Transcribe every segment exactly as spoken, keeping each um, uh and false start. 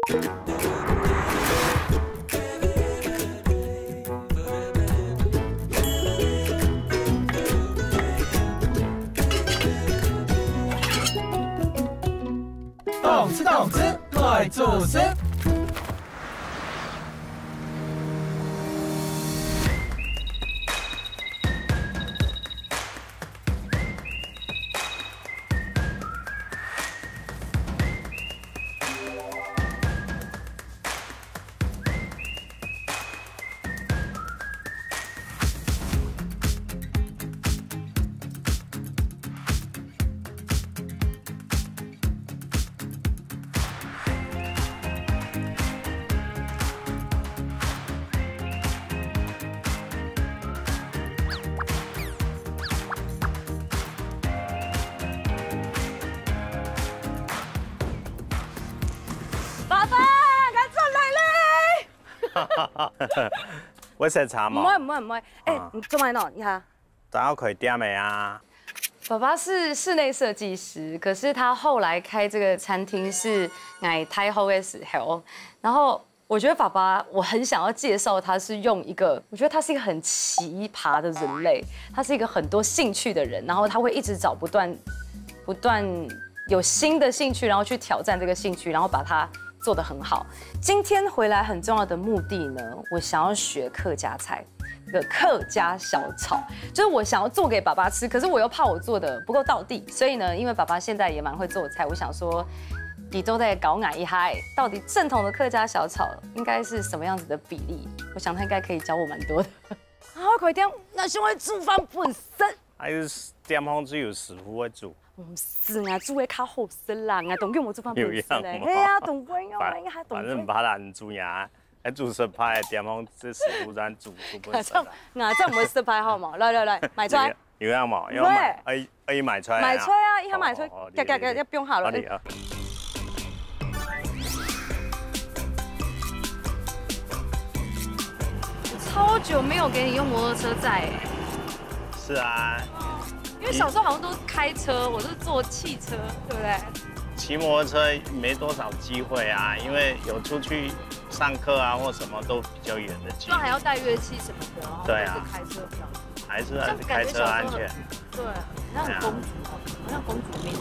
动次动次，来做事。爸爸，𠊎轉來咧！會塞車無？毋會，毋會，毋會。哎，啊。你做麼个呢？你看。等下開店个啊。爸爸是室内设计师，可是他后来开这个餐厅是我大学的时候，然后我觉得爸爸，我很想要介绍他是用一个，我觉得他是一个很奇葩的人类，他是一个很多兴趣的人，然后他会一直找不断、不断有新的兴趣，然后去挑战这个兴趣，然后把它做得很好。今天回来很重要的目的呢，我想要学客家菜。的客家小炒，就是我想要做给爸爸吃，可是我又怕我做的不够道地，所以呢，因为爸爸现在也蛮会做菜，我想说，你都在搞俺一嗨，到底正统的客家小炒应该是什么样子的比例？我想他应该可以教我蛮多的。啊，快点，那先会煮饭本身。还是店方只有师傅会煮？毋是啊，煮个较好食啦，啊，当久无煮饭本身咧。有影吗？嘿啊，当久啊，反，我应该当久。反正毋怕啦，你煮呀。 还煮失败，店方这师傅咱煮，煮不成啊。俺这，俺这毋会失败好无？来来来，买菜。有，有影无？要买，喂。哎，哎，买菜啊。买菜啊，一下买菜，哦，哦，哦，要，要，要，要，不用好了。好，你啊。我超久没有给你用摩托车载欸。是啊。因为小时候好像都是开车，我都是坐汽车，对不对？骑摩托车没多少机会啊，因为有出去上课啊或什么都比较远的距离。那还要带乐器什么的，然后对啊。或者是开车比较远。还是，还是开车安全。这样感觉小时候很，对啊，好像很公主哦，好像公主命。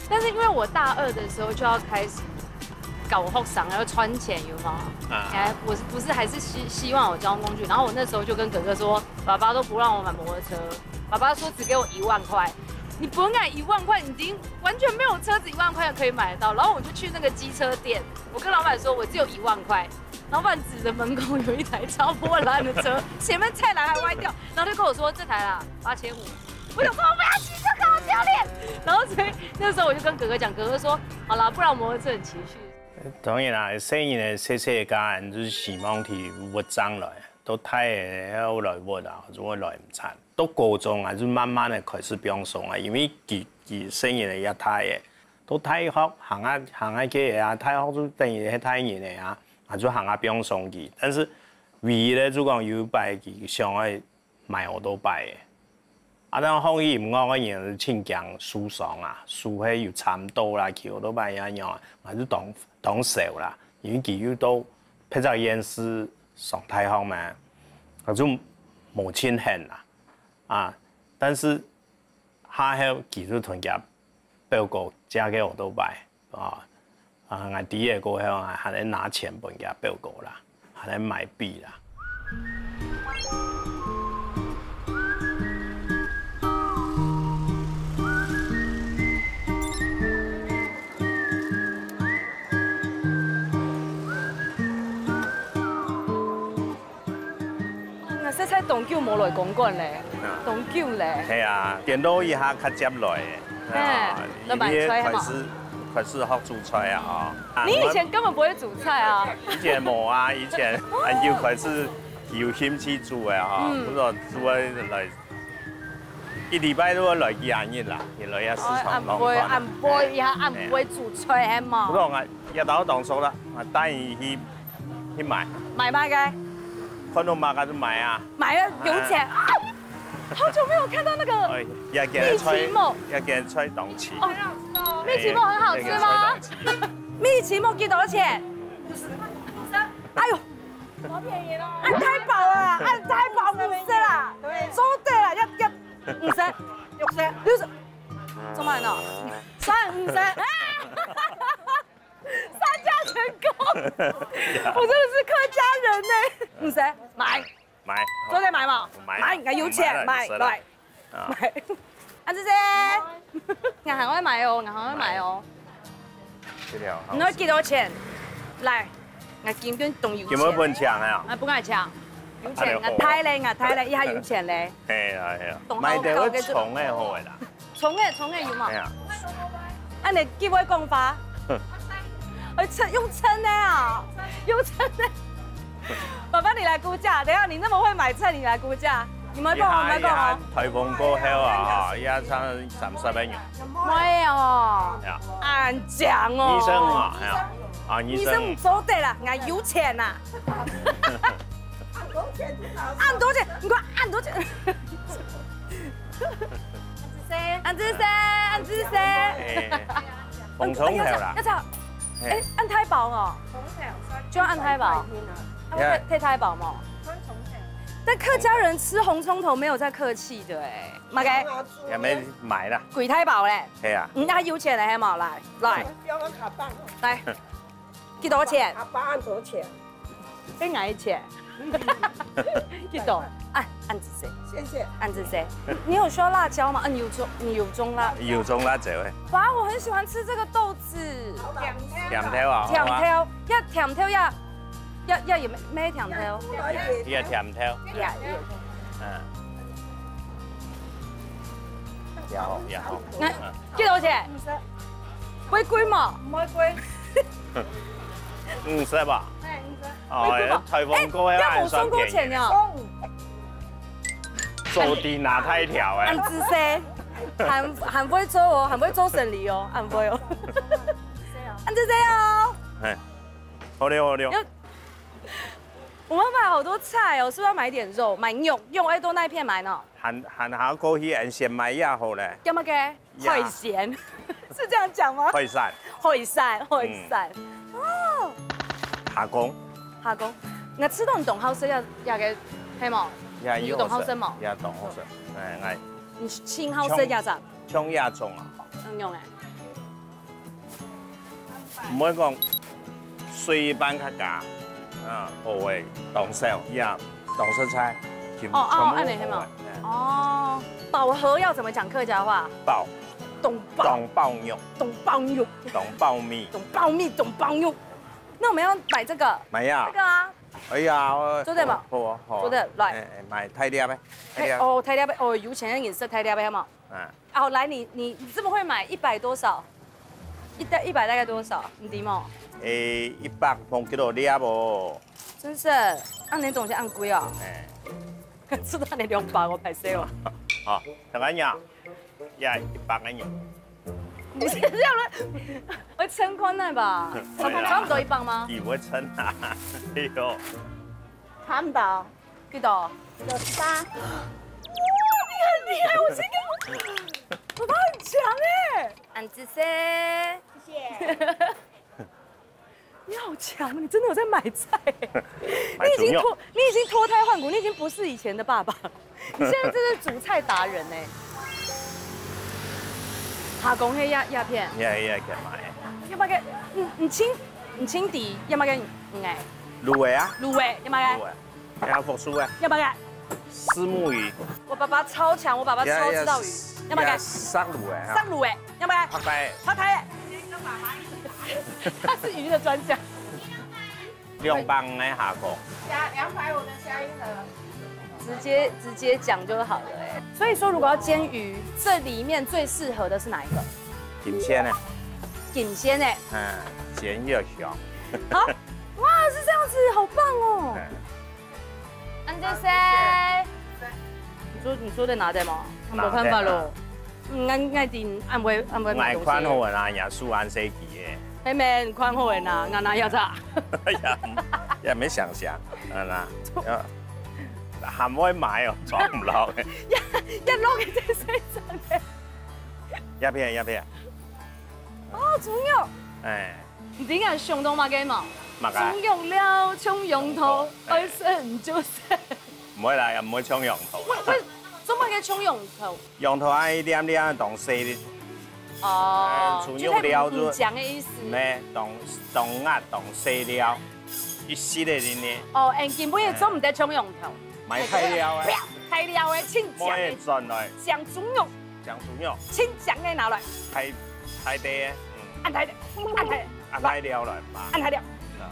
但是因为我大二的时候就要开始搞学生，要存钱，有没有？啊。哎，我是不是还是希，希望有交通工具？然后我那时候就跟哥哥说，爸爸都不让我买摩托车，爸爸说只给我一万块。你本来一万块已经完全没有车子一万块可以买得到，然后我就去那个机车店，我跟老板说我只有一万块，老板指着门口有一台超破烂的车，前面菜篮还歪掉，然后就跟我说这台啦八千五，我想说我不要骑车，干嘛丢脸？然后所以那时候我就跟哥哥讲，哥哥说好啦，不然摩托车你骑去。当然啦，细人个，细细个，就是希望佢活将来，到大个，要来活啊，就会来毋成。 到高中啊，就慢慢个开始放松啊，因为佢，佢細人仔也大个，到大学行啊，行啊去个啊，大学就等于係大人个啊，啊就行啊放松佢。但是唯一个就讲有一擺佢想要买奧多拜个，啊，但係學音樂个人盡驚受傷啊，手係有鏨著啦，騎奧多拜也樣啊，還是當，當愁啦，因為佢又到別隻縣市上大學嘛，啊就無盡興啦。 啊，但是下後佢就同厥表哥借个奧多拜，啊，啊，𠊎知个過後啊，還愛拿錢分厥表哥啦，還愛買筆啦。 𠊎實在當久無來公館咧，啊。當久咧。係啊，顛倒這下較捷來个。嘿，啊，來買菜係無？因為開始，開始學煮菜啊，吼。啊，你以前根本不會煮菜啊。以前無啊，以前恁久開始有興趣煮个吼，嗯。毋過煮个來，一禮拜都會來幾下日啦，佢來這市場弄飯啊。哦，恁會，恁會，嘿。這下恁會煮菜係無？毋過𠊎，這兜當熟啦，𠊎帶你去 去買。買麼个？看到麼个就買啊。買了有錢啊！好久沒有看到那個哎，也給他吹，蜜奇木。也給他吹東西。哦，蜜奇木很好吃嗎？哎，那個吹東西。米奇莫幾多錢？哎喲，恁大包啊，恁大包五十啦，做得啦，要要五十，六十，六十，怎么了？算五十，啊！杀价成功，我真的是客家人呢。五十，买，买，做得买嘛？买，买，有钱买，买了，买，啊。买。啊，这些，银行会买哦，银行会买哦。这条，你要几多钱？来，我今天懂有钱。有没有分抢啊？啊，不敢抢，有钱，啊，对，我太累，我太累，一下有钱嘞。嘿啊，嘿啊，买得会冲的好的啦。 冲个，冲个有嘛？哎呀，恁你几位讲法？哎，称，用称的啊，用称的。爸爸，你来估价，等一下你那么会买菜，你来估价。你们讲，你们讲哦。台风过后啊，也差三十个人。没有。呀，俺讲哦。医生啊，哎呀，啊，医生。医生做得啦，俺有钱呐。俺多钱，你看俺多钱。 恁仔細，恁仔細，恁仔細。哎，紅蔥頭啦。要炒，哎，恁大包哦，就要恁大包。啊，會忒大包嘛。但客家人吃紅蔥頭沒有在客氣的哎，買个也沒買啦。幾大包嘞？係啊。嗯，那有錢的還冇來，來，來。 幾多錢？阿爸恁多錢？跟俺一起。幾多？哎，恁仔細，謝謝。恁仔細。你有需要辣椒吗？啊，你有種，你有種辣？有種辣椒哎。哇，我很喜欢吃这个豆子。甜頭啊，甜頭，要甜頭要，要要有没没甜头？也甜頭。呀，也。嗯。也好，也好。那幾多錢？五十。會貴嗎？毋會貴。 五十吧。哎，五十。哦，台風過後哎，要補送過錢了。做底拿太條哎。恁仔細，還還會做哦，還會做生理哦，還會哦。恁仔細哦。哎，好了好了。我們買好多菜哦，是不是要買點肉？買肉，用愛到哪片買呢？還還好過去，俺先買也好嘞。要麼个？ 海鮮，是这样讲吗？海產。海產，海產。哦。蝦公。蝦公，𠊎知道你當好食這這个，係無？也有好食，你當好食無？也當好食。哎，𠊎。你盡好食這隻？像這種啊。嗯，用哎。 毋會講水分較加，啊，好个，當少，也當食材，全哦哦，全部恁樣係嗎？哦，飽和要怎麼講客家話？飽，當飽，當飽肉，當飽肉，當飽米，當飽米，當飽肉。那我們要買這個，買呀，這個啊，哎呀，做得嗎？好啊，好啊，做得來，哎，買大粒个，大粒，哦，大粒个，哦，有錢人食大粒个係嗎？啊。 哦，來，你你你這麼會買，一百多少？一大一百大概多少？你知無？誒，一百無幾多粒哦。真是，恁樣東西恁貴哦。誒，知道你兩百，我歹勢哦。好，大概呀，呀，一百个人。你是要來，我稱看來吧，差不多一百嗎？你會稱啊？哎呦，看吧。 幾多？九十八。哇，你很厲害，我是一個，我爸很強哎。恁仔細。謝謝。你好強，你真的有在買菜欸。你已經脫，你已經脫胎換骨，你已經不是以前的爸爸了，你現在真是煮菜達人哎。蝦公係這這片，這這片買。要不要給？你你清你清底，要不要給你？哎，滷个啊，滷个，要不要給？ 還有福壽啊，要不要？虱目魚，我爸爸超強，我爸爸超知道魚，要不要？虱目啊，虱目欸，要不要？白白，白白，他是魚的專家。兩百个蝦公，加兩百五的加一盒，直接直接講就好了哎。所以說，如果要煎魚，這裡面最適合的是哪一個？金鮮的，金鮮的，嗯，煎魚香。好，哇，是這樣子，好棒哦。恁仔細。你說你說在哪裡嗎？沒辦法咯。嗯，俺俺定俺會俺會買東西。俺看好个啦，也輸俺細个。係咩？你看好个啦，俺哪要咋？也也沒想想，啊啦，還會買哦，裝毋落个。也也落个這細張个。這片這片。哦，豬肉。哎。你知𠊎想到麼个無？麼个？蔥肉了，蔥羊肚，羊肚，哎。愛食毋就食。毋會啦，也毋會像羊肚。喂，喂，做麼个像羊肚？羊肚啊，一粒粒當細粒。哦，哎，蔥肉了就，就太五五醬的意思。毋係，當，當壓當細粒，一息个呢。哦，恁根本也做毋得像羊肚。買大料啊。不要，大料的，清醬的。莫轉來。醬豬肉。醬豬肉。清醬的拿來。大，大塊个，嗯。恁大，恁大。恁大料來嘛。恁大料。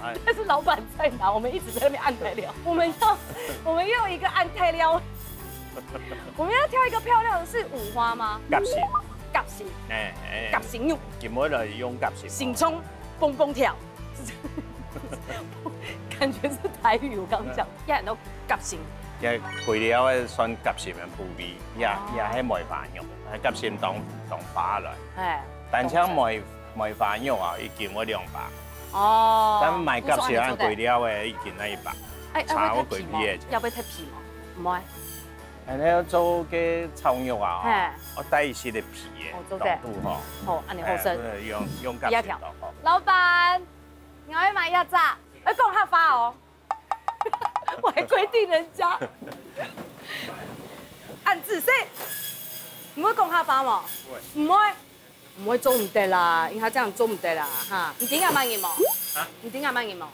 哎。但是老闆在哪？我們一直在那邊恁大料。我們要，我們要一個恁大料。我們要挑一個漂亮的，是五花嗎？夾心。夾心。哎，哎。夾心肉。今晡日來用夾心。心中蹦蹦跳。感覺是台語，我剛剛講，也很多夾心。這肥料个算夾心个部位，也，哦。也係梅花肉，夾心當，當花來。哎，單淨梅，梅花肉啊，一斤會兩百。哦，但買夾心啊，我說啊，你做得。肥料个一斤愛一百，哎，哎，差不多幾皮个。會忒皮嗎？毋會。 然後做个炒肉啊，嘿。愛帶一息个皮个，哦，做得。當多吼。好，恁樣好食。哎，用，用較少。一條。老闆，你愛買一隻，要講客話哦。我還規定人家。恁仔細，你會講客話無？會。毋會？ 毋會做毋得啦，因為他這樣做毋得啦，哈。你知𠊎麼人無？啊？你知𠊎麼人無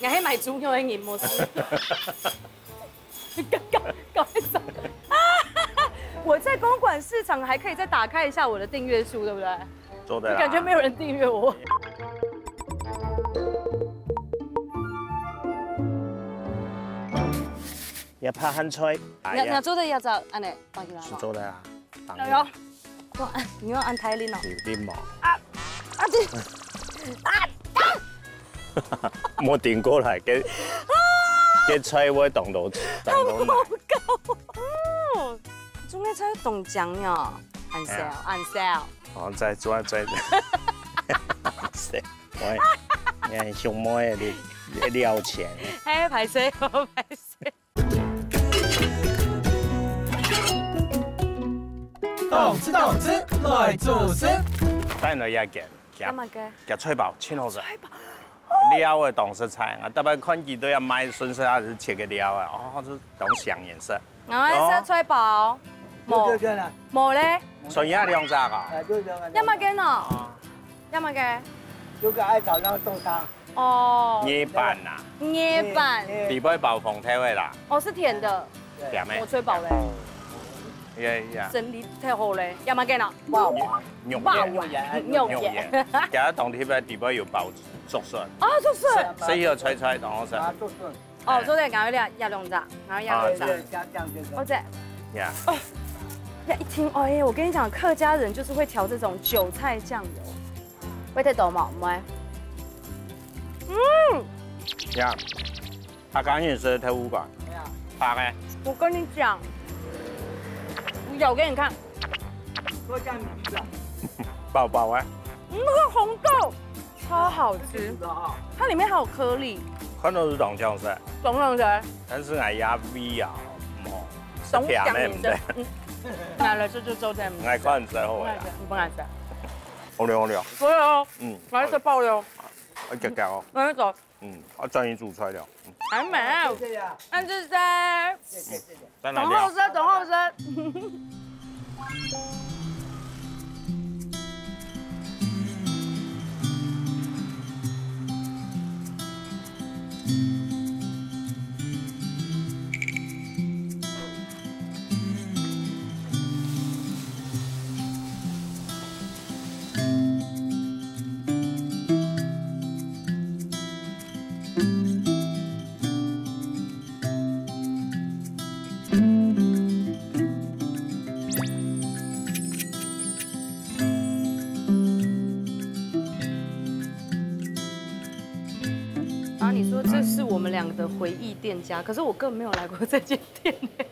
？𠊎係賣豬肉个人，無事。搞，搞，搞一種。我在公館市場還可以再打開一下我的訂閱數，對不對？做得啦。我感覺沒有人訂閱我。也怕寒菜。哎呀。你，你做得也做，恁樣，放起來。是做得啊。哎喲。 哇，你要恁大力哦。有力無？啊，啊，這，啊，啊！莫頂過來，該，該菜會擋到，擋到哪。好高。嗯，種个菜當靚哦，恁燒，哎呀。恁燒。哦，再做，再，再。喂，你看，熊貓的，你，你了錢。哎，歹勢，歹勢。 動次動次來煮食。等下也揀，揀，幹嘛个？揀菜包，盡好食。菜包。料个當食材，啊，大家看佢都要買，順勢還係切个料啊，哦，這當香顏色。然後還食菜包，無，對對對啦。無咧。剩下兩隻啊。哎，對對對。要麼个呢？啊。 要麼个？有个愛炒那个豆沙。哦。艾粄啊。艾粄。艾，艾。底背包紅豆个啦。哦，是甜的。對。甜的。我吹飽嘞。呀呀。生理太好嘞，要麼个呢？哇哇。肉眼。哇哇。肉眼。肉眼。今日當天在底背有包竹筍。哦，竹筍。所以有吹吹，然後是。啊，竹筍。 哦，做得，然後兩，兩隻，然後兩隻。啊，這樣。好，這。呀。哦，呀，一聽，哎，我跟你講，客家人就是會調這種韭菜醬油。會太多嗎？毋會。嗯。呀，客家人食豆腐乾，白个。我跟你講，我咬給你看。 多加米粉。薄薄啊。嗯，那個紅豆超好吃，它裡面還有顆粒。看到係當想食，當想食。但是𠊎牙胃啊，毋好，食甜个毋得。嗯，拿來做做做甜。𠊎看毋食好个啦。不愛食。好了好了。不會哦，嗯，我要吃飽了。要夾夾哦。那個 嗯，啊，轉去煮菜了。嗯。還沒有。謝謝啊。那就是在，謝謝謝謝。當好食，當好食。然後你說這是我們兩個的回憶店家，可是我根本沒有來過這間店耶。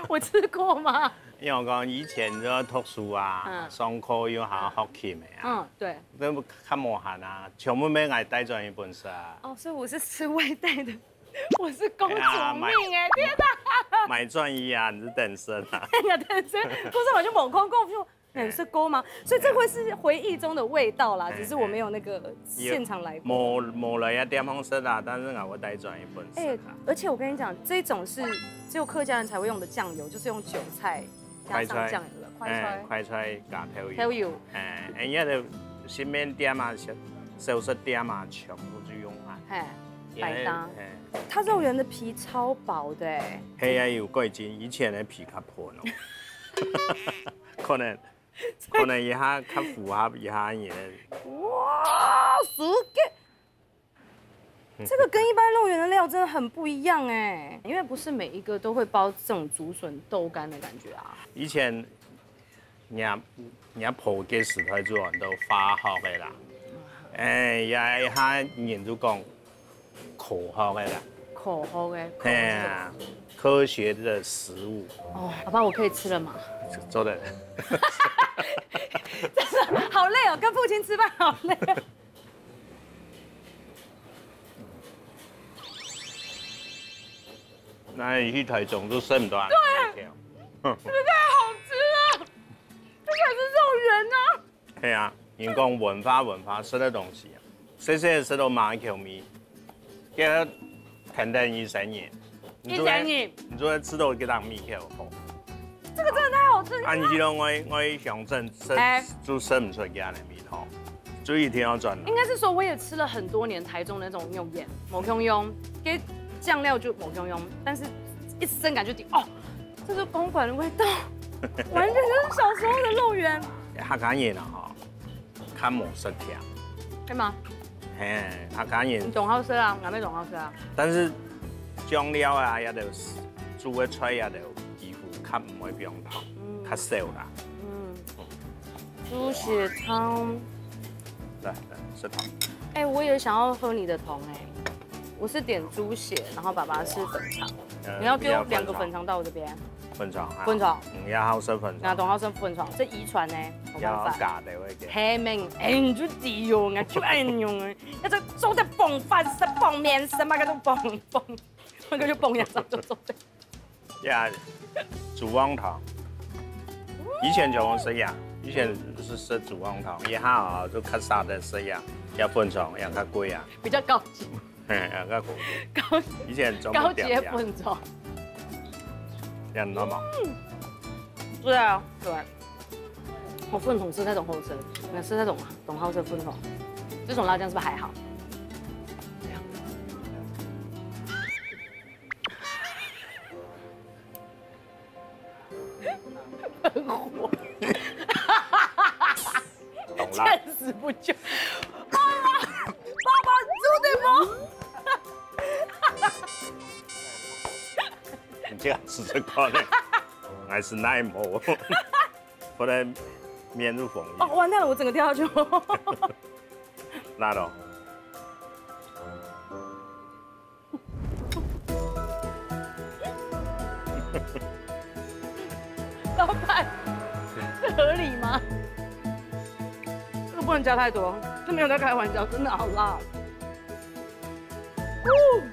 我吃過嗎？因為我講以前就要讀書啊，嗯。上課又還要學琴个啊。嗯，對。都較無閒啊，全部愛𠊎帶轉去分食啊。哦，所以我是吃外帶的，我是公主命哎，哎呀，買，天哪！買專一啊，你是單身啊？哎呀，單身，不是，我就猛空共就很是勾吗？所以这会是回忆中的味道啦，哎，只是我没有那个现场来过。無無來啊，店項食啊，但是我會帶轉一份食啊。哎，而且我跟你讲，这种是只有客家人才会用的酱油，就是用韭菜加上酱油的，快菜，快菜，哎，快菜加豆油，豆油，哎，哎，因為食麵店啊，小小食店啊，全部就用啊。嘿，百搭。哎，它肉圆的皮超薄的，哎，係啊，有改進，以前的皮較薄哦，可能。 可能一下較符合一下你的。哇，super！这个跟一般肉圆的料真的很不一样哎，因为不是每一个都会包这种竹笋豆干的感觉啊。以前，若若婆个時代就很多化學的啦，哎呀，一下人就講科學的啦，科學的，科學。係啊，科学的食物。哦，爸爸，我可以吃了吗？做得。真的好累哦，跟父亲吃饭好累。那你去台中就食毋到啊？對，實在太好吃了，這才是肉圓啊！對啊，人講文化文化，食个東西啊，細細个食到滿口味，這个跈等一生人，你就會，一生人。你就會食到這檔味口好。這个真的太好吃了。啊，你知道我我鄉鎮食，哎，就食毋出這樣的味道，就一定要轉來。應該是說我也吃了很多年台中那種那種鹽，某用用，跟醬料就某用用，但是一生感就顶哦，这是公馆的味道，完全就是小时候的肉圆。客家人啊，吼，較無食甜。係嗎？嘿，客家人。你當好食啊，𠊎乜當好食啊。但是醬料啊，也就煮个菜也就幾乎較毋會放糖，嗯。較少啦。嗯。豬血湯。來來，食湯。哎，我也想要喝你的湯哎。我是點豬血，然後爸爸是粉腸。呃，你要給我兩个粉腸到我這邊。粉腸啊。粉腸。嗯，也好食粉腸。那當好食粉腸，這遺傳呢，沒辦法。也好加的，我給。係咩，哎，你就知哦，𠊎就愛用哎，要做得傍飯食、傍麵食，麼个都傍傍，那個就傍一下就做得。 呀，豬黃湯。以前就好食呀，以前係食豬黃湯，這下啊，就較少得食呀，也粉腸，也較貴啊。比較高級。嘿，也較貴。高級。以前專門店呀。高級的粉腸。這樣知道嗎？嗯。對啊，對。我粉腸係該種好食，那係該種啊，當好食粉腸。這種辣醬是不是還好？ 很火。懂了。见死不救。爸爸，爸爸，你做得吗？你這樣子就可能，還是耐磨，不然面入紅衣。哦，完蛋了，我整个掉下去。辣哦。 老闆，這合理嗎？這個不能加太多，這沒有在開玩笑，真的好辣。哦。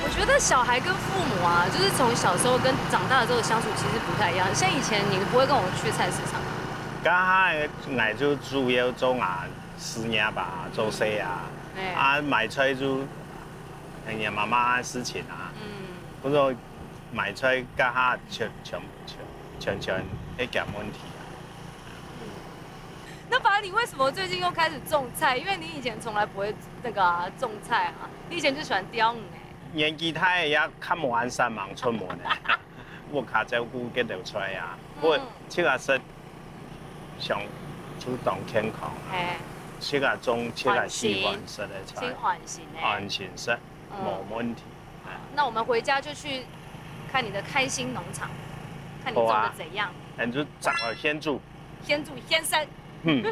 我觉得小孩跟父母啊，就是从小时候跟长大了之后相处其实不太一样。像以前你不会跟我去菜市场啊。該下个𠊎就主要做啊事業吧，做事啊，哎。啊買菜就，哎呀，媽媽个事情啊，嗯。不過買菜該下全全全全全一點問題啊。那爸，你为什么最近又开始种菜？因为你以前从来不会那个啊，种菜啊，你以前就喜欢釣鱼哎。年紀大也較無恁煞猛出門了，屋下照顧該兜菜啊，嗯。不過自家食，想就當健康啊，嘿。自家種自家喜歡食个菜，安心，真安心欸。安心食，嗯。無問題。那我们回家就去看你的开心农场，看你种的怎样。好啊，你就摘來現煮。 現煮現生。嗯，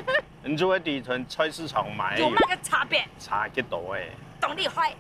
你就會知同菜市場買有麼个差別？差幾多欸？當厲害。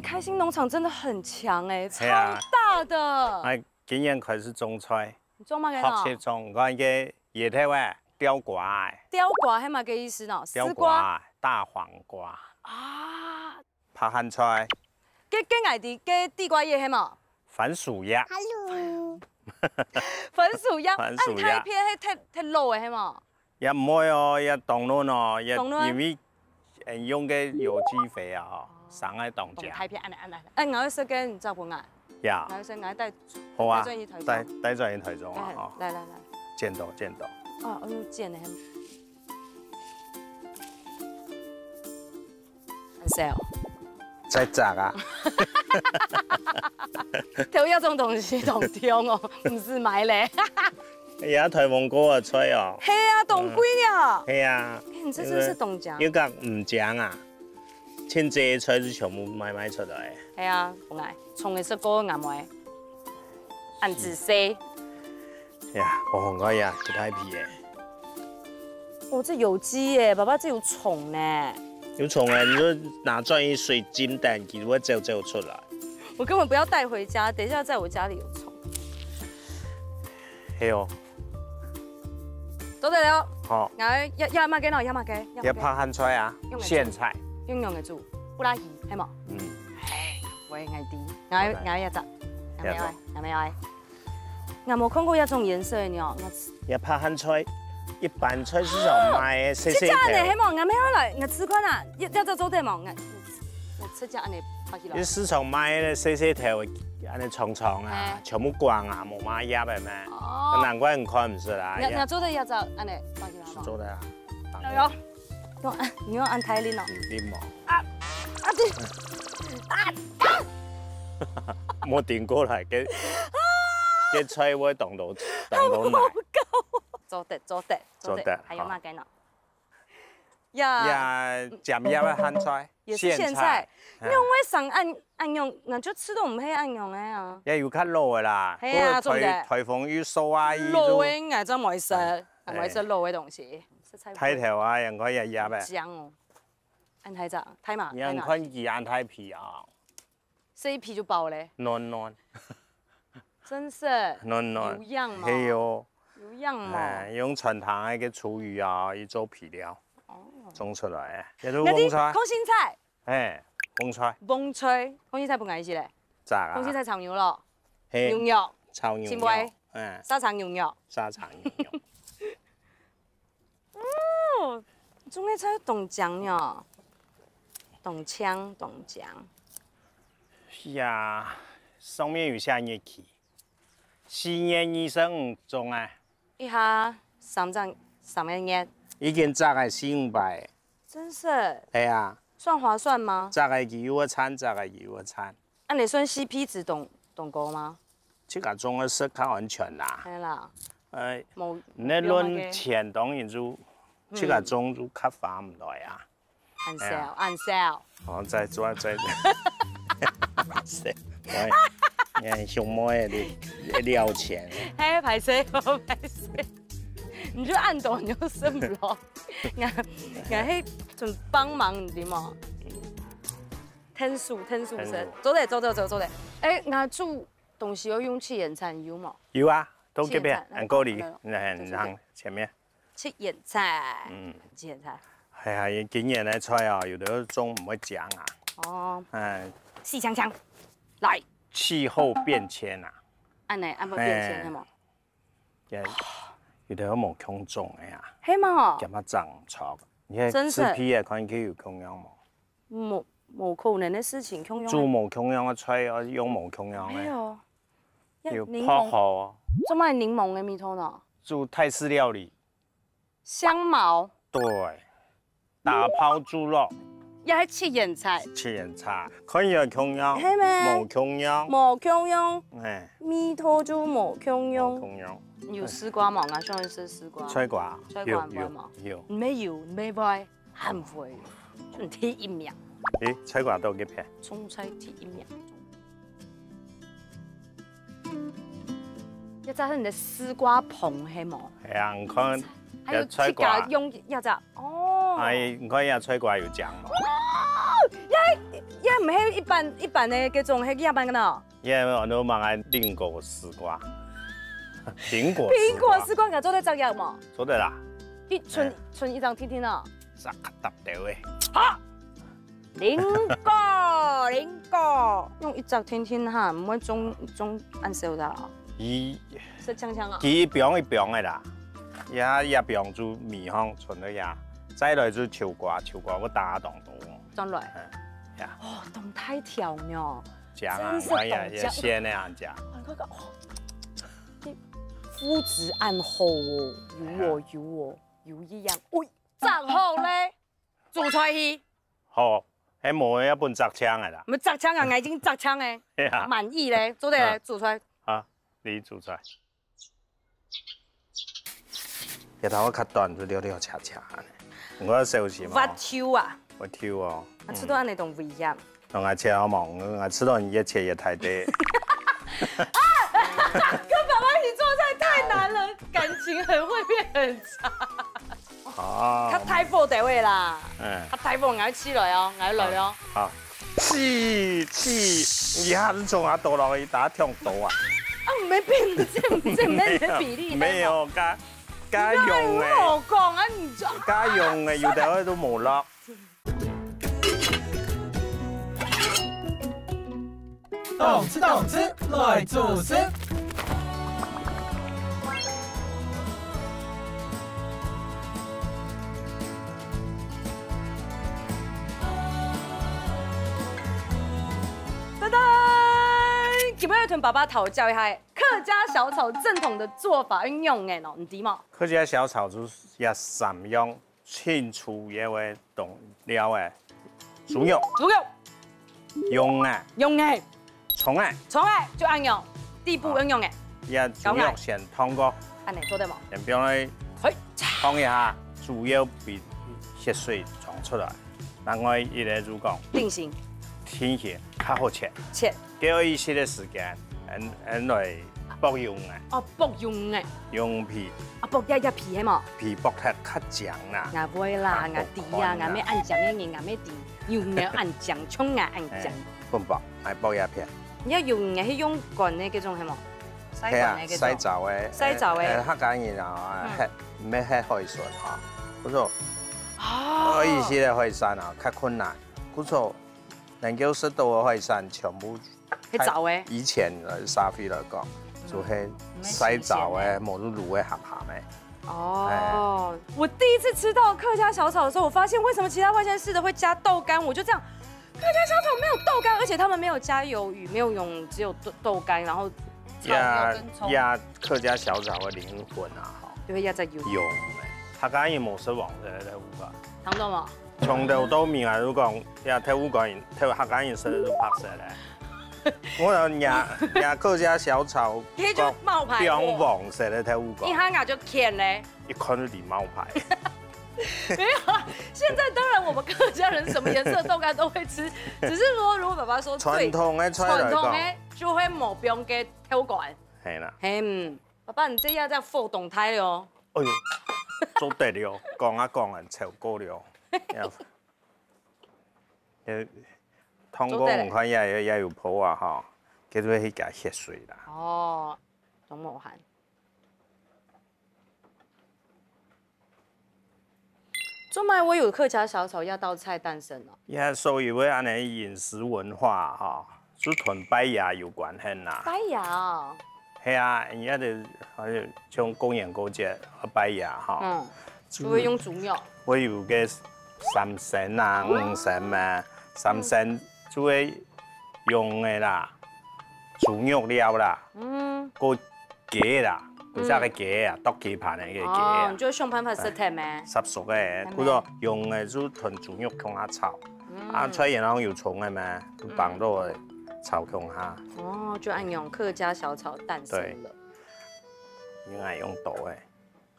開心農場真的很強欸，超大的。哎，今年開始種菜，你種麼个呢？學習種，你看這葉頭欸，吊瓜欸。吊瓜係麼个意思呢？吊瓜，絲瓜。大黃瓜。啊。白蘆菜。該，該𠊎知，該地瓜葉係無？番薯葉。Hello。番薯葉，番薯葉。恁大片係忒，忒老个係無？ 也毋會哦，也當嫩哦，也當嫩。因為，嗯，用个有機肥啊，吼，生个當靚。當大片，恁呢，恁呢。哎，𠊎愛食个，你照分𠊎。呀。𠊎愛食，𠊎帶，好啊，帶轉去台中。帶，帶轉去台中啊，哎，吼。來，來，來。剪刀，剪刀。哦，哎喲，剪得很。很細哦。在摘啊。頭這種東西當重哦，毋使買咧。 哎呀，台灣過个菜哦。係啊，當貴啊。係啊。哎，你這真是當靚。又講毋靚啊，清這些菜是全部賣賣出來。係啊，本來從來食過，𠊎毋會恁仔細。呀，我看看呀，一大皮耶。哦，這有機耶，爸爸，這有蟲呢。有蟲啊，你就拿轉去水浸等，佢會走走出來。我根本不要帶回家，等一下在我家裡有蟲。 係哦。做得了。好。𠊎要，要麼个喏？要麼个？要麼个？要白蘆菜啊，用來煮。莧菜。用用个煮，布拉提，係無？嗯。哎，我也愛知，𠊎，好的。𠊎也摘，𠊎也愛，𠊎也愛。𠊎無看過這種顏色个呢，𠊎，這白蘆菜，一般菜市場賣个細細條。這隻呢，係無？𠊎也愛來，𠊎試看啊，這，這隻做得無？𠊎，𠊎試隻恁呢拔起來。這市場賣个細細條，恁呢長長啊，哎。全部光啊，無麼葉个咩？哦。難怪你看毋出來。你，你做得這隻恁呢拔起來無？係做得啊。哎喲，用，你用恁大力哦。你力無？啊，啊，對，啊，啊。莫頂過來，該，該菜會擋到，擋到哪？做得，做得，做得，做得，還有麼个呢？好。 呀。呀，尖葉个莧菜，也是莧菜。莧菜。嗯。仰會生恁，恁樣，𠊎就試著毋係恁樣个啊。也有較老个啦，係啊，不過颱，做毋得。颱風雨掃啊，佢就，老个𠊎就毋會食，哎。𠊎毋會食老个東西。實在毋會。大頭啊，人看葉葉个。講哦，恁大隻，大嘛，你看佢恁大皮啊。 這一皮就飽咧。嫩嫩。真是。嫩嫩。有樣嘛。係喲。有樣嘛。哎，用傳統个廚餘啊，去做肥料，哦。種出來个，這都蕹菜。空心菜。哎，蕹菜。蕹菜，空心菜分𠊎一息咧。摘啊。空心菜炒牛肉。係。牛肉。炒牛肉。青菜。哎。沙茶牛肉。沙茶牛肉。 哦，種个菜當靚喲，當靚，當靚。係啊，上面有寫日期，四月二十五種啊。一下三隻，三個月。已經摘个四五擺。真是。係啊。算划算嗎？摘个佢又會賺，摘个佢又會賺。 恁樣算C P值當，當高嗎？自家種个食較安全啦。係啦。哎，無，你論錢當然就，嗯。自家種就較花毋來啊。恁少，哎呀。恁少。哦，再做，再，哎，你看，兄妹的了錢。嘿，歹勢，歹勢。你就恁多，你就算毋落。𠊎，𠊎係準幫忙，你知無？ 𢯭手，𢯭手，𢯭手。做得，做得，做得，做得。哎，𠊎煮東西愛用七眼菜，有無？有啊，都這邊，七眼菜，恁過哩，來，來，來，來，前面。七眼菜，嗯。七眼菜。哎呀，今年个菜哦，有个種毋會靚啊。哦。哎。死強強，來。氣候變遷啊。恁呢，恁會變遷，哎。係無？ 也有个無共種个啊。係無？佢嘛長毋著。你看真是。食皮个看佢有共樣無？無，無可能个事情，共樣个。煮無共樣个菜，愛用無共樣个。哎喲，有泡好哦。做麼个檸檬个味道呢？煮泰式料理。香茅。對。 打拋豬肉。也係七眼菜。七眼菜，看起來共樣，係咩？無共樣。無共樣，哎。味道就無共樣。無共樣。有絲瓜無？𠊎想愛食絲瓜。菜瓜，菜瓜有，有，有。毋係有，毋係會，還會，就第一名。誒，菜瓜到這片。種菜第一名。 這隻係你个絲瓜棚係無？係啊，你看，還有自家用這隻，哦。哎，你看這菜瓜有靚無？哦，也，也毋係一般一般个該種，係野蠻个喏。也有很多人愛蘋果絲瓜，蘋果蘋果絲瓜，你做得摘葉無？做得啦。一伸伸一張定定啊。摘較大條个。好，蘋果蘋果，用一隻定定哈，毋會種種恁少个啊。佢係強強啊。佢一柄一柄个啦，也也柄就米行存个呀，再來就秋瓜，秋瓜我打當多。轉來。呀。哦，當大條呢。講啊，真係哎呀，當強。鮮个啊，講。哦，你看看，哦，這膚質恁好哦，有哦有哦，有一樣，喂，摘好咧，煮出去。好，還無要分摘青个啦。毋摘青啊，𠊎已經摘青个，係啊。滿意咧，做得來煮出來。啊，你煮出來。 這頭較短，就了了且且恁呢。毋過小心哦。滑溜啊！滑溜哦。啊，食到恁呢當危險。同𠊎切好無？𠊎食到你越切越大塊。跟爸爸一起做菜太難了，感情很會變很差。哦。較大火个位啦。嗯。較大火，𠊎起來哦，𠊎來哦。好。 是是，一下子從啊倒落去，大家聽到啊。啊，沒變，這這沒沒比例，沒有，加加用的，我講啊，你就加用的，有的都無落。動次動次，來做事。 噔噔，今日要同爸爸討教一下客家小炒正統的做法，仰仔哦，你知無？客家小炒就係這三樣清楚个个東料个，豬肉、豬肉、羊啊、羊仔、蔥啊、蔥仔，就恁樣，底部仰仔。也豬肉先燙過，恁呢做得無？先放來，嘿，燙一下，主要分血水沖出來。 另外一個就講，定型。定型較好切。切。該愛一息个時間，恁恁來剝羊啊。哦，剝羊啊。羊皮。啊，剝一一皮係無？皮剝忒較靚啦。𠊎會啦，較好看啦。𠊎知啊，𠊎乜恁靚个人，𠊎乜知，羊肉恁靚，蔥啊恁靚。哎，分薄，來剝一片。你愛用个係用乾个該種係無？ 曬乾个該種。係啊，曬燥个，曬燥个。呃，客家人啊，嗯。係，毋係係海產啊，故所，哦。愛一息个海產啊，較困難。故所，能夠食到个海產全部係燥个。以前个社會來講，就係曬燥个，嗯。無就滷个鹹鹹个。哦，哎。我第一次吃到客家小炒的時候，我發現為什麼其他外縣市的會加豆乾，我就這樣 客家小炒沒有豆乾，而且他們沒有加魷魚，沒有用，只有豆豆乾，然後炒肉跟蔥。呀呀，客家小炒个靈魂啊，吼。就會壓在魷魚。用欸，客家人無食黃色个豆腐乾。聽到無？從頭到尾啊，就講，呀，豆腐乾，豆客家人食个就白色个。我講呀呀，客家小炒，佢就冒牌貨。放黃色个豆腐乾。一下就欠咧。 一看就知冒牌。沒有啊，現在當然我們客家人什麼顏色的豆乾都會吃，只是說如果爸爸說最傳統个菜來講。傳統个就會無放个豆乾。係啦。係，嗯，爸爸，你這下在火動態了哦。哎喲，做得了，講啊講啊，超過了。要，要，燙過你看也也也有泡啊哈，叫做去加血水啦。哦，當無閒。 做麼个會有客家小炒這道菜誕生呢？也所以會恁呢飲食文化哈，就同拜爺有關係啦。拜爺哦。係啊，人家就好像像過年過節啊拜爺哈，嗯，就會用豬肉。會有个三牲啊、五牲啊，三牲就會用个啦，豬肉料啦，嗯，過 雞啦，有隻个雞啊，剁雞盤个个雞啊。哦，你就想辦法食忒咩？煠熟个，係咩？或者用个就同豬肉共下炒。嗯。啊，菜園項有蔥个咩？就放落去炒共下。哦，就恁樣客家小炒誕生了。對。應該用刀个。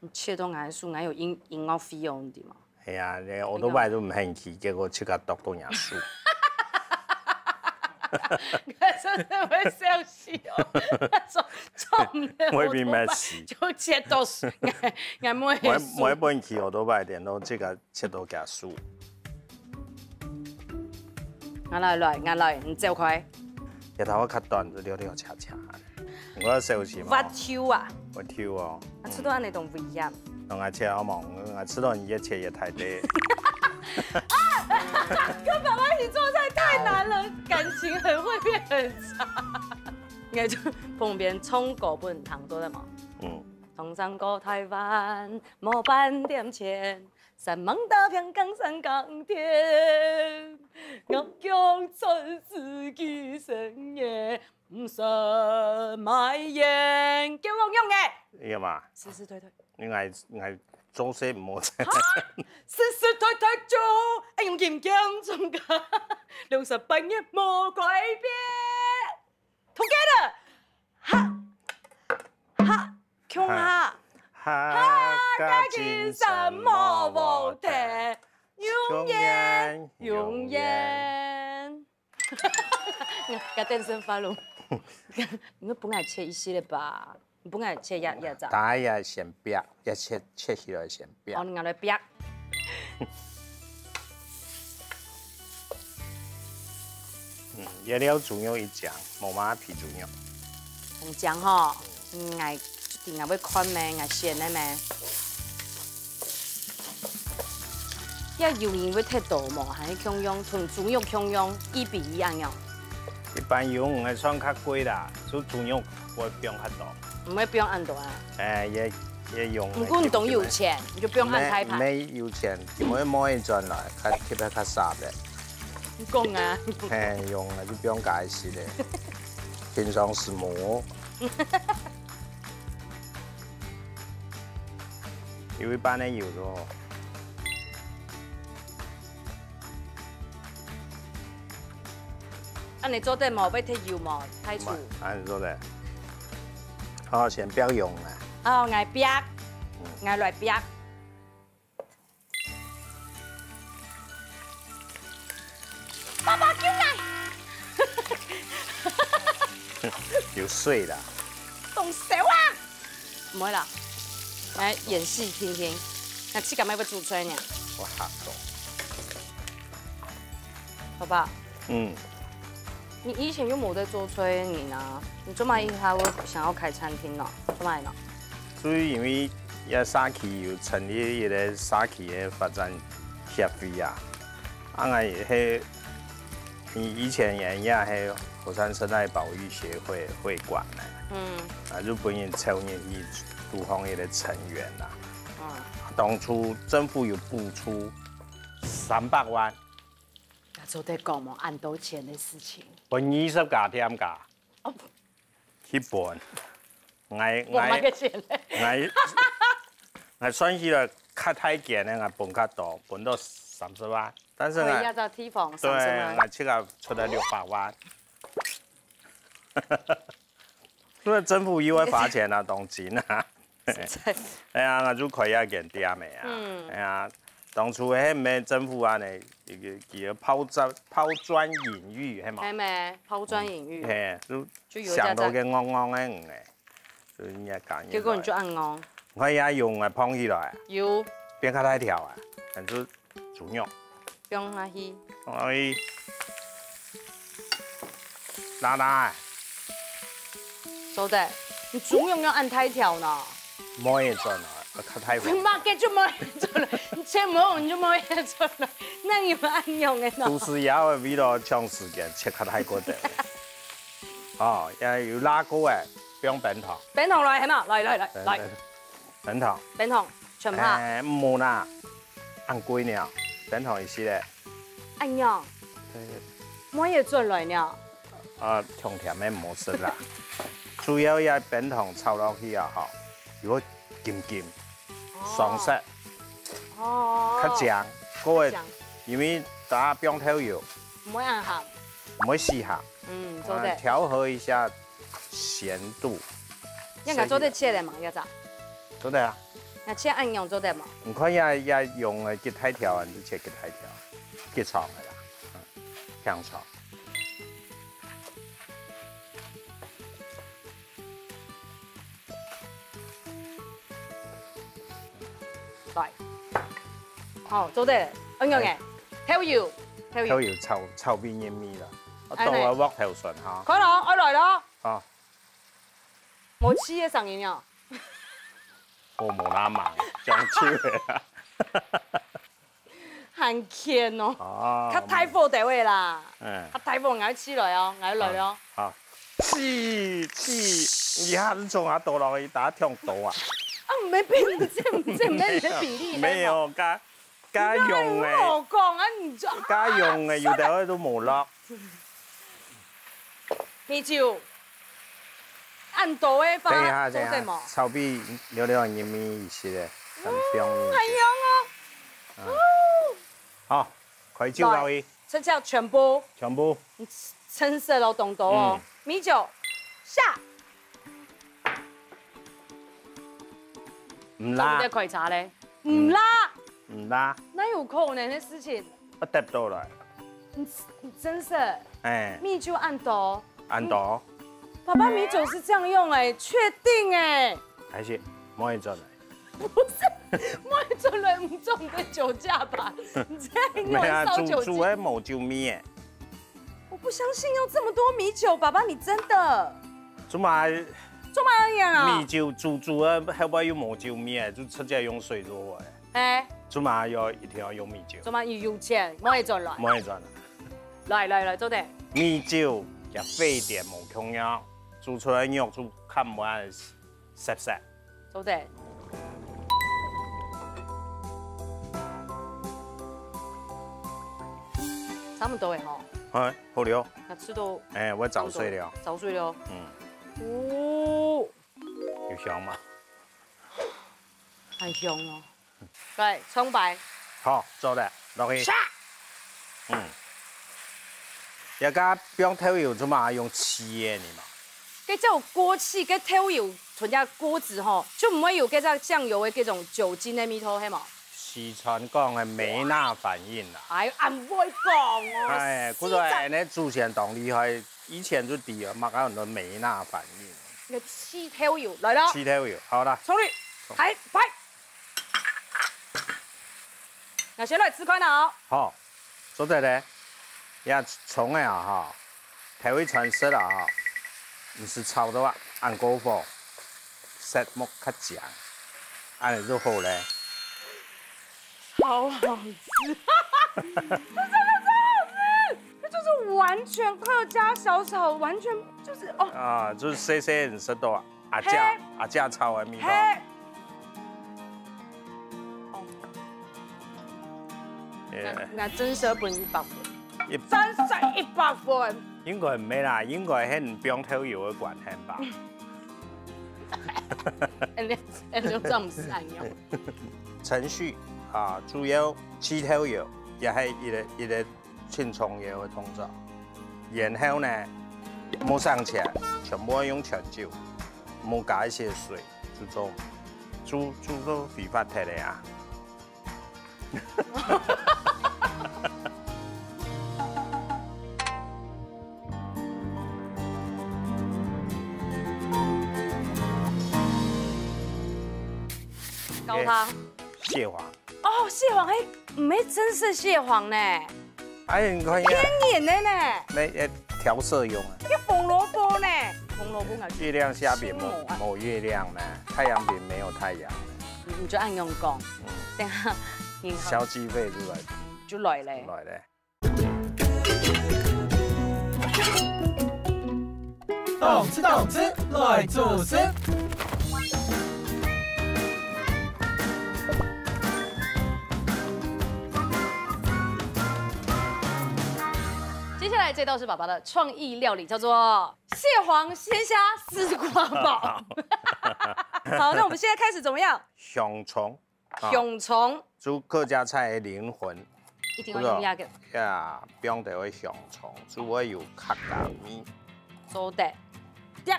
你切到𠊎个手，𠊎有音音樂費用的嘛。 係啊，你奧多拜都毋肯騎，結果自家剁到人手。真的會笑死哦！那種重的奧多拜就切到手，我也沒事。𠊎，𠊎沒事。我也，我也不能騎奧多拜，電動自家切到人手。𠊎來來，𠊎來，你走開。這頭較短，就溜溜恰恰。我要小心哦。滑溜啊！我溜哦。啊，出到恁呢當危險。嗯。𠊎切好無？𠊎切到你越切越大塊。跟爸爸一起做菜太難了，感情很會變很差。應該就旁邊唱歌分人聽，做得嗎？嗯。唱山歌台灣，無半點錢，山盟大片，江山耕田，我用全世界生意，毋識賣煙，叫我用个。有嘛？是是對對。你愛愛做事毋好。哈？是是對對就愛用金錢中間，六十八年無改變。 Together，哈，哈，共下，哈，哈，加緊三毛無得，永遠，永遠。該等生發咯，你本來切一息个吧，你本來切一一隻。大家也先不要，也切切起來先不要。哦，你拿來不要。 嗯，這料豬肉已靚，無嘛肥豬肉。當靚吼，嗯，𠊎一定愛會看咩，𠊎選个咩。這油煙會忒多無？還係共樣，同豬肉共樣，一比一恁樣？一般油煙个算較貴啦，就豬肉會放較多。毋會放恁多啊？哎，也也用。毋過你當有錢，你就放恁大盤。沒沒有錢，因為買轉來，較特別較少个。 你講啊。嘿，用了就不用改洗了，平常時磨。有一半的油咯。啊，你做得無？愛忒油無？太粗。啊，你做得。好，先不要用了。哦，𠊎煏，嗯。𠊎來煏。 爸爸，救𠊎！有水啦。動手啊！毋會啦，來演戲聽聽，該自家愛會煮出來呢。我嚇到。好不好？嗯。你以前又無在做生意呢，你做麼个一下會想要開餐廳呢？做麼个呢？所以因為這社區有成立一個社區的發展協會啊，啊，𠊎係，以前也也係火山生態保育協會會館呢。嗯。啊，就分人抽入去做行業的成員啦。嗯。當初政府有補助三百萬。 做得講無恁多錢个事情。分二十家店家。哦。去分。𠊎𠊎我買个錢咧。𠊎𠊎算起來較大間个，𠊎分較多，分到三十萬。但是呢，可以啊，這地方對，三十萬。𠊎自家出來六百萬。 所以政府又愛罰錢啊，當真啊。哎呀，𠊎就開一間店个啊。嗯。哎呀，當初係毋係政府恁呢，一個一個拋磚拋磚引玉，係無？係咩？拋磚引玉。嘿，就就有想到个戇戇个人欸，所以人家講。結果你就恁戇。你看人家用个膨起來，有。變較大條啊，反正 豬肉。放下去。哎，拉拉欸。做得，你豬肉愛恁大條呢？無會轉來，啊，較大塊。你媽个就無會轉來，你切無你就無會轉來，哪有恁樣个呢？都是要為了搶時間，切較大塊个。哦，也有拉過欸，放冰糖。冰糖來，係嘛？來來來來。冰糖。冰糖，全部。哎，毋好啦。 恁貴呢，冰糖一息咧。恁樣。對。無會轉來呢。啊，重甜个毋好食啦。主要這冰糖炒落去啊，吼，又會金金，哦。上色。哦。較靚，各位，較靚。因為大家放豆油。毋會恁鹹。毋會死鹹。嗯，做得。啊，調和一下鹹度。應該做得切个嘛，要咋？做得啊。 該切恁樣做得無？你看這這用个幾大條啊，你就切幾大條，幾長个啦，嗯，這樣長。來，好，做得，恁樣欸，哎。豆油。豆油。豆油炒，炒畀入味啦。啊，哎，倒个鑊頭蒜哈。快咯，愛來咯。啊。無氣个聲音哦。我無那忙，講究的啦。還欠哦。哦。較大火就會啦。嗯。較大火，𠊎起來哦，𠊎來哦。好。氣，氣，你還從哪倒落去，打忒多啊？啊，沒比，這，這沒有比例，沒有，加，加用的。哪有好講啊？你就，加用的，有的都無落。 米酒，恁多个話，等一下，等一下，做得無？炒畀略略入味一息仔，很香。嗯，很香哦。嗯。哦。好，開酒落去。來，這下全部。全部。嗯，真實哦，當多哦。嗯。米酒，下。毋辣。你在開茶咧？毋辣。毋辣。哪有可能的事情？啊，得到來。你，你真是。哎。米酒恁多。 恁多。爸爸米酒是這樣用欸，確定欸？還是莫轉來？不是，莫轉來，我們這種的酒駕吧？你這樣用沒有啊，燒酒精。煮，煮个無酒味欸。我不相信要這麼多米酒，爸爸你真的。做麼，做麼樣啊？米酒煮煮个，後背又無酒味欸，就直接用水做个。哎。做麼要一定要用米酒？做麼有，有錢，莫轉來。莫轉來。 來來來，做得。米酒加火點無共樣，煮出來肉就較毋會澀澀。做得。差不多了吼。哎，好了。那吃到，哎，我早睡了。早睡了。嗯。哦。有香嗎？很香哦。 來，蔥白。好，做得，落去。唰！嗯。這个放豆油做麼用炝个呢嘛？該叫鍋氣，該豆油，像這鍋子吼，就毋會有該隻醬油个該種酒精个味道，係無？四川講个梅納反應啦。哎，恁會講哦。哎，古早人呢祖先當厲害，以前就知啊，嘛有很多梅納反應。那炝豆油來了。炝豆油，好啦。蔥綠，來，拍。 𠊎先來試看啊。好，做得咧，這蔥仔啊哈，頭一餐食啊哈，毋使炒到啊，恁過火，色目較靚，恁樣就好咧。好好吃，這真的超好吃，這就是完全客家小炒，完全就是哦。啊，就是細細人食到啊。 阿姐，嘿。阿姐炒个味道。嘿。哦。耶。𠊎，𠊎真係愛分一百分。一百。真係一百分。應該毋係啦，應該係你放豆油个關係吧。恁樣，恁樣做毋係恁樣。程序啊，主要炝豆油，也係一個，一個 盡重要个動作。然後呢，莫省錢，全部愛用全酒，莫加一些水，就做，煮，煮到揮發忒个啊。高湯。哎，蟹黃。 哦，蟹黃，嘿，毋係真實蟹黃呢。哎，你看一下。天然的呢。那，呃，調色用啊。這紅蘿蔔呢？紅蘿蔔啊，月亮下邊沒，是無啊。沒月亮呢，太陽餅沒有太陽呢。你，你就恁樣講。嗯。等下，然後消基費出來。就來咧。來咧。 動次動次來煮食。接下來這道是爸爸的創意料理，叫做蟹黃鮮蝦絲瓜煲。好，那我們現在開始怎麼樣？香蔥。 啊，香蔥。煮客家菜个靈魂。一定要用這個。呀，放兜个香蔥，煮會有客家味。做得。對。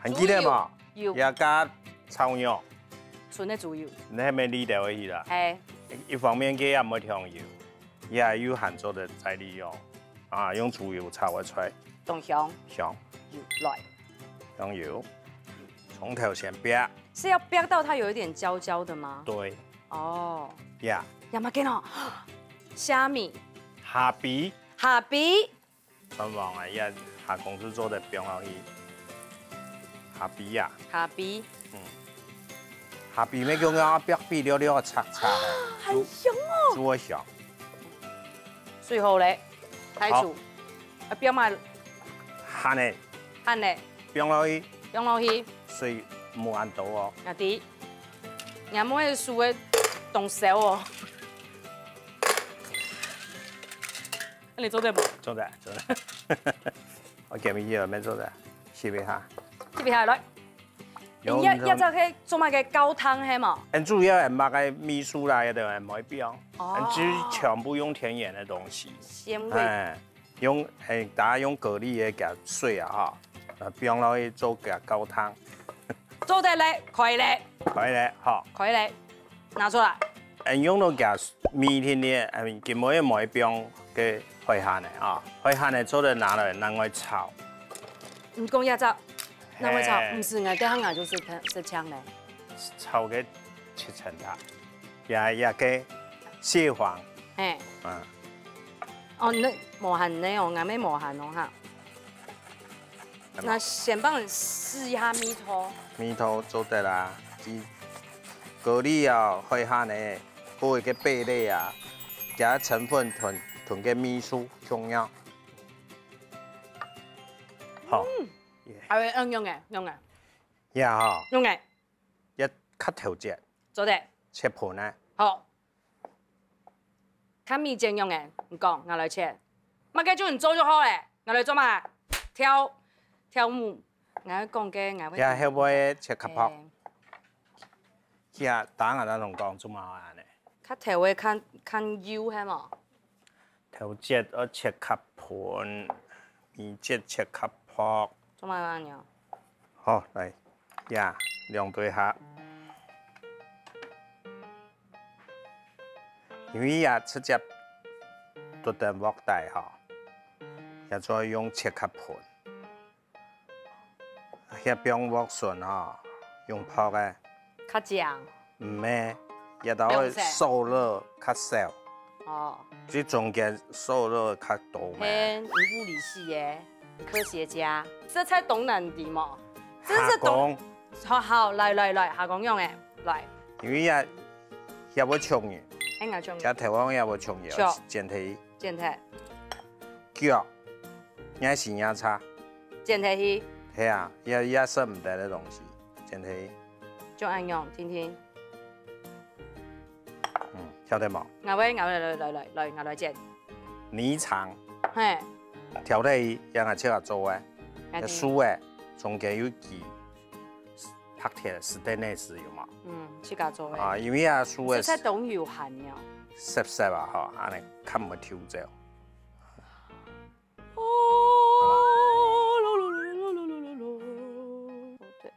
還記得無？豬油。也加炒肉。純个豬油。你還沒理解个意思啦。嘿。一方面，佢也毋會忒油，也有還做得再利用。啊，用豬油炒个菜。當香。香。油來。香油。蔥頭先煏。 是要煏到它有一點焦焦的嗎？對。哦。呀。亞麻根哦，蝦米。蝦皮，蝦皮，全黃个，也蝦公就做得放落去。蝦皮啊，蝦皮，嗯，蝦皮乜叫啊，白皮溜溜个赤赤个，很香哦，煮个香。最後咧，大廚，啊，放麼？蝦仁，蝦仁，放落去，放落去，水無恁多哦。啊，對，若妹个手个動手哦。 你做得無？做得，做得。我今日也沒做得，試一下。試一下來。用這，這隻係做麼个高湯係無？很主要係麼个味素啦，有的人會放。哦。很其實全部用天然的東西。鮮味。哎，用，哎，大家用蛤蜊个給它碎啊哈，呃，放落去做給它高湯。做得咧，可以咧。可以咧，好。可以咧。 拿出來。嗯，用到佢味甜个，嗯，佢無會無會放个海蝦仁啊，海蝦仁做得拿來拿來炒。你講這隻，拿來炒，嘿。毋係，𠊎等下就係係青个。炒个七層塔，也也个蟹黃，嘿。嗯。哦，你無閒呢哦，𠊎乜無閒哦哈。 該先幫你試一下味道。味道做得啦，佢蛤蜊啊、海蝦仁，還有該貝類啊，佢个成分同同个味素重要。好，嗯，還有用个，用个，呀哈，用个，一較調節，做得，切盤呢，好。 較味精樣个，你講，𠊎來切。麼个就你做就好咧，𠊎來做嘛？跳跳舞，𠊎講个，𠊎會。呀，後尾切較薄。哎。呀，打𠊎來同講，做麼个恁呢？較頭个較較幼係無？頭節愛切較薄，尾節切較薄。做麼个恁樣？ 好，來，呀，兩對下。因為呀，直接剁等鑊底吼，也做用切較薄。也放鑊筍吼，用烰个。較靚。毋係，也都會受熱較少。哦。這中間受熱較多嘛。嘿，你物理系耶。 科學家，這菜當難題嘛，真是當，下工。好，好，來，來，來，下工用个，來。因為也，也會衝人，哎，𠊎衝人。這台灣也會衝人，衝。剪忒。剪忒。腳，也是也差。剪忒去。係啊，也，也捨毋得个東西，剪忒。就恁樣，聽聽。嗯，曉得無？𠊎會，𠊎會，來，來，來，來，𠊎來剪。泥腸。嘿。 條例也係自家做个，該樹个中間有幾白鐵stainless有無？嗯，自家做个。啊，因為啊樹个實在當有限了。濕濕啊吼，恁呢較毋會抽走。哦，對。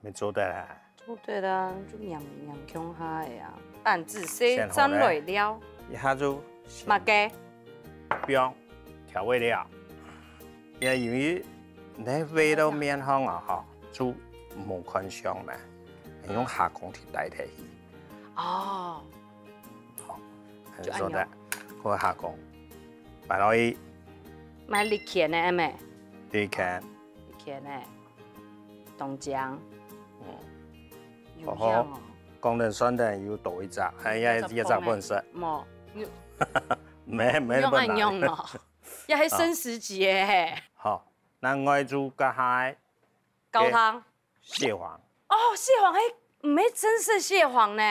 乜做得啦。做得啦，就兩兩共下个啊。但仔細蘸來料。一下就先麼个？放調味料。也因為你味道面項啊吼，就無看相嘛，用下工去代替佢。哦。好，就恁樣。做得，我下工，擺落去。買利錢个，係無？利錢。 以前呢，當靚。嗯。有樣哦。講等算等又多一隻，哎呀，一隻本色。無，你沒沒用恁樣哦，也還升十級耶嘿。好，該愛煮个係高湯。蟹黃。哦，蟹黃，嘿，毋係真實蟹黃呢。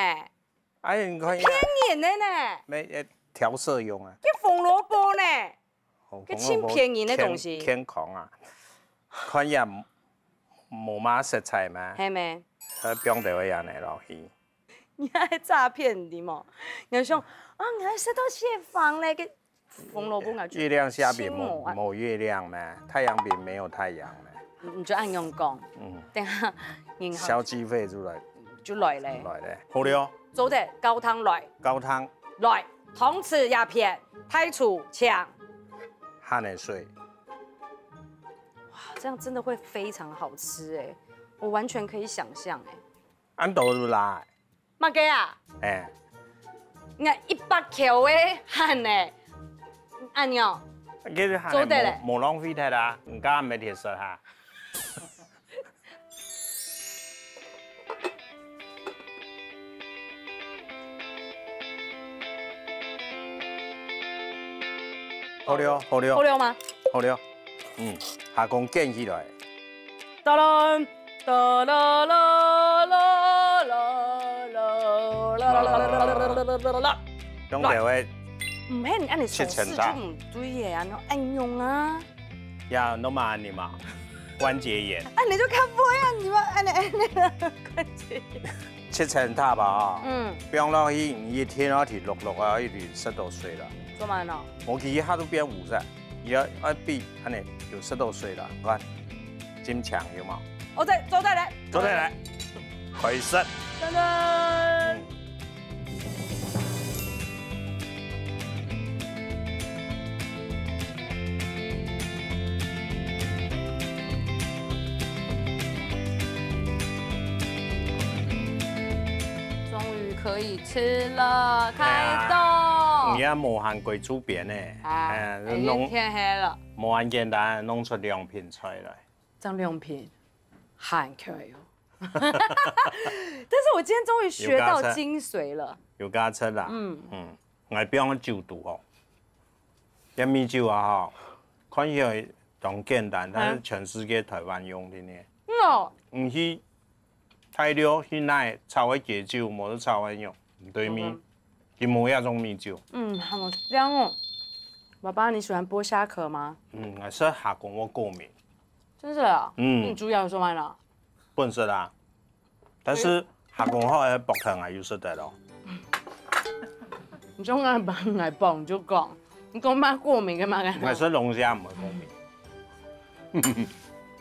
哎，你看，騙人的呢。沒，呃，調色用啊。這紅蘿蔔呢？紅，這盡便宜个東西。天，天空啊，看也無，無麼色彩嘛。係咩？呃，放到位恁呢落去。你還詐騙你無？你還想，啊，你還食到蟹黃咧，个 紅蘿蔔𠊎就月亮下邊沒，沒月亮嘛，太陽邊沒有太陽嘛。你就恁樣講。嗯。等下銀行消費就來。就來咧。來咧，好了。做得高湯來。高湯。來，湯匙也片，大廚請。汗的水。哇，這樣真的會非常好吃欸，我完全可以想象欸。恁多就來。 麼个啊？哎，你看一百箍个蚶呢，恁樣，其實還做得嘞。無，無浪費忒啊，你剛剛沒得食哈。好了，好了，好了嗎？好了。嗯，下公捲起來。 用這位毋係，你恁樣手勢就毋對个啊，你愛恁樣啊。呀，弄嘛恁樣嘛，關節炎。啊，你就較會啊，你嘛恁樣恁樣關節炎。七層塔吧啊，嗯，放落去，你一天啊，就落落啊，一直食到水了。做麼个呢？我其實它都變五色。 也愛比恁樣有食到水啦，你看，真強有無？我再，做得來。做得來，開始。噔噔。終於可以吃了，開動。哎呀，你也無閒歸厝邊呢。啊，哎，已經天黑了。 無恁簡單，弄出兩片菜來。這兩片，還可以哦。但是我今天終於學到精髓了。有加成啦。嗯。嗯，𠊎放个酒肚哦。這米酒啊哈，看起來當簡單，但是全世界台灣用的呢。嗯哦。你去 大陸去哪炒个雞酒，無就炒个肉，毋對味，嗯。一模一樣種米酒。嗯，好香哦。爸爸，你喜歡剝蝦殼嗎？嗯，𠊎食蝦公會過敏。真的啊？嗯。你煮了有說完了？不能吃啦。但是蝦公好个剝殼啊，有食得咯。你就愛幫𠊎剝，你就講，你講嘛過敏幹嘛幹嘛？𠊎食龍蝦毋會過敏。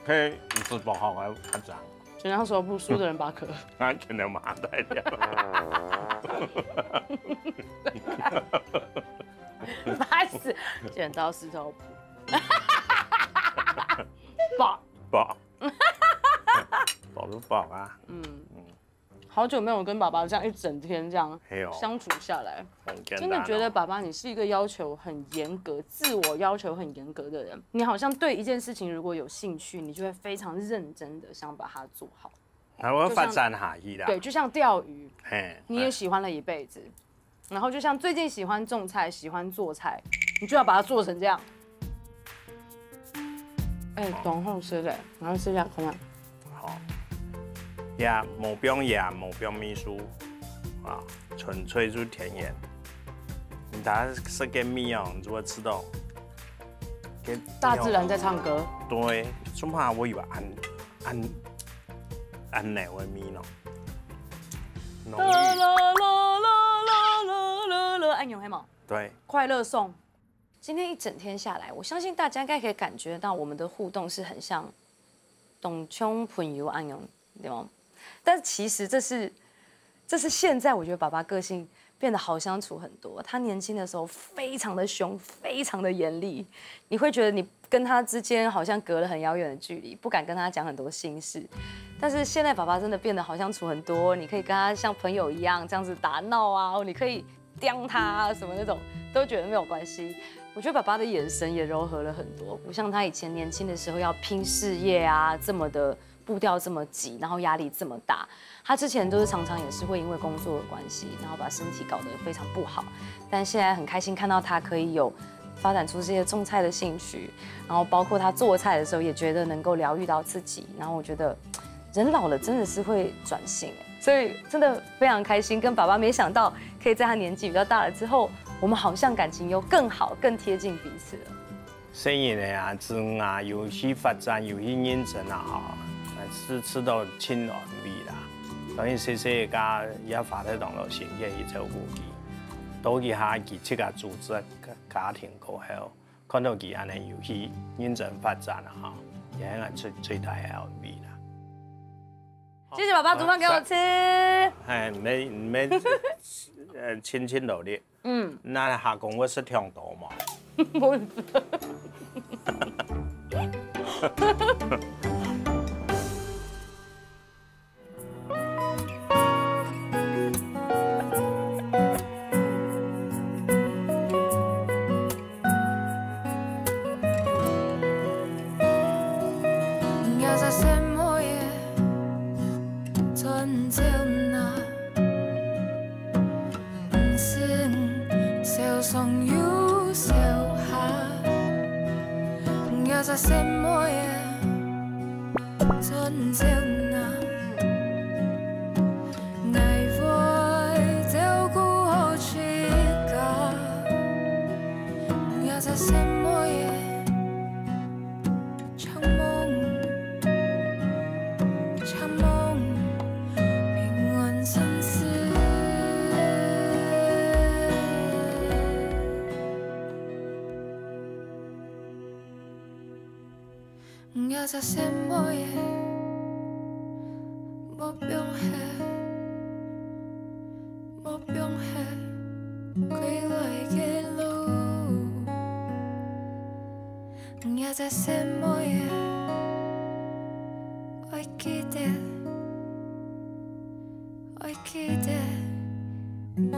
嘿，你直播好，我要看涨。剪刀石头布，输的人拔河。那可能马上带掉。烦死！剪刀石头布。爆。爆。爆就爆啊！嗯。 好久沒有跟爸爸這樣一整天這樣嘿哦。相處下來，很簡單哦。真的覺得爸爸你是一個要求很嚴格、自我要求很嚴格的人。你好像對一件事情如果有興趣，你就會非常認真的想把它做好。還會發展下去啦。對，就像釣魚，嘿，你也喜歡了一輩子，然後就像最近喜歡種菜、喜歡做菜，你就要把它做成這樣。 哎，當好食嘞，然後試一下看看。好。也無放鹽，無放味素，啊，純粹就天然。你等下食个味哦，你就會知道，跟大自然在唱歌。對，起碼我有恁，恁，恁奶味咯。濃郁。啦啦啦啦啦啦啦啦，哎，有黑毛。對。快樂頌。 今天一整天下來，我相信大家應該可以感覺到我們的互動是很像當像朋友恁樣，對嗎？但其實這是，這是現在我覺得爸爸個性變得好相處很多。他年輕的時候非常的兇，非常的嚴厲，你會覺得你跟他之間好像隔了很遙遠的距離，不敢跟他講很多心事。但是現在爸爸真的變得好相處很多，你可以跟他像朋友一樣這樣子打鬧啊，你可以 刁他啊什麼那種，都覺得沒有關係。我覺得爸爸的眼神也柔和了很多，不像他以前年輕的時候要拼事業啊，這麼的步調這麼急，然後壓力這麼大。他之前都是常常也是會因為工作的關係，然後把身體搞得非常不好。但現在很開心看到他可以有發展出這些種菜的興趣，然後包括他做菜的時候也覺得能夠療癒到自己。然後我覺得人老了真的是會轉性欸。 所以真的非常開心，跟爸爸沒想到可以在他年紀比較大了之後，我們好像感情又更好、更貼近彼此了。細人仔啊，子女啊，有去發展，有去認真啊，吼，係試著盡安慰啦。當然，細細个也花忒當多心血去照顧佢，到佢下佢自家組織家庭過後，看到佢恁樣有去認真發展啊，吼，也係𠊎最，最大个安慰啦。 謝謝爸爸煮飯給我吃。哎，你們，你們，呃，辛勤努力。嗯。該下公會食忒多無？不是。若隻細妹仔，做毋走哪，𠊎會照顧好自家。若隻細妹仔， 唱夢，唱夢，平安順遂。若隻細妹仔，莫放忒，莫放忒，歸來个路。 若隻細妹仔，愛記得，愛記得，𠊎